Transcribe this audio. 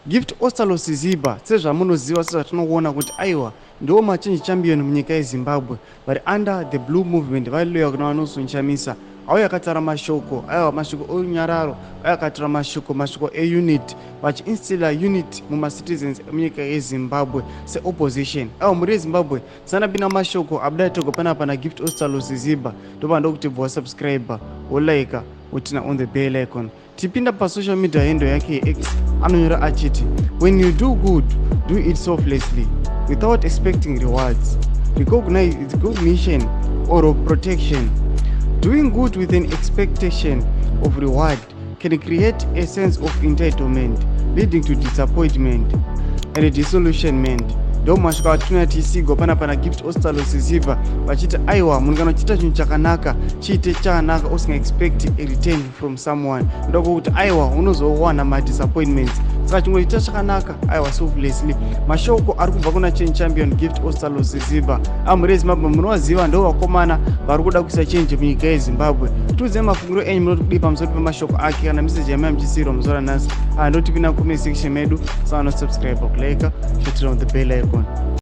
Gift Ostallos Siziba, sezvamunoziva, sezvatinoona kuti aiwa, ndiwo machange champion munyika yeZimbabwe vari under the Blue Movement, vailoya kuna vaNelson Chamisa. Auya akataura mashoko, aiwa, mashoko orunyararo. Auya akataura mashoko eunity, vachiinstilla unity mumacitizens emunyika yeZimbabwe seopposition. Aiwa, mhuri yeZimbabwe, tisanapinda mashoko abuda togo panapa naGift Ostallos Siziba, ndobva ndokuti bva wasubscribe, wolike, woturn on the bell icon. Tipinda pasocial media handle yake yeX, anonyora achiti, "When you do good, do it selflessly without expecting rewards, recognition or protection. Doing good with an expectation of reward can create a sense of entitlement, leading to disappointment and disillusionment." Ndo mashoko atinouya tichisigwa panapa naGift Ostallos Siziba, vachiti aiwa, munhu kana uchiita chinhu chakanaka, chiite chakanaka usinga expect a return from someone. Ndokuti aiwa, unozowana madisappointments. Saka chingoita chakanaka, aiwa, selflessly. Mashoko ari kubva kuna change champion Gift Ostallos Siziba. Amhuri yeZimbabwe, munovaziva, ndo vakomana vari kuda kuisa change munyika yeZimbabwe. Tiudzei mafungiro enyu, munoti kudii pamusoro pemashoko ake kana meseji yamai muchisiyirwa muzuva ranhasi? Ndotipinda comment section medu. Saka nosubscribe, kulike, turn on the bell icon.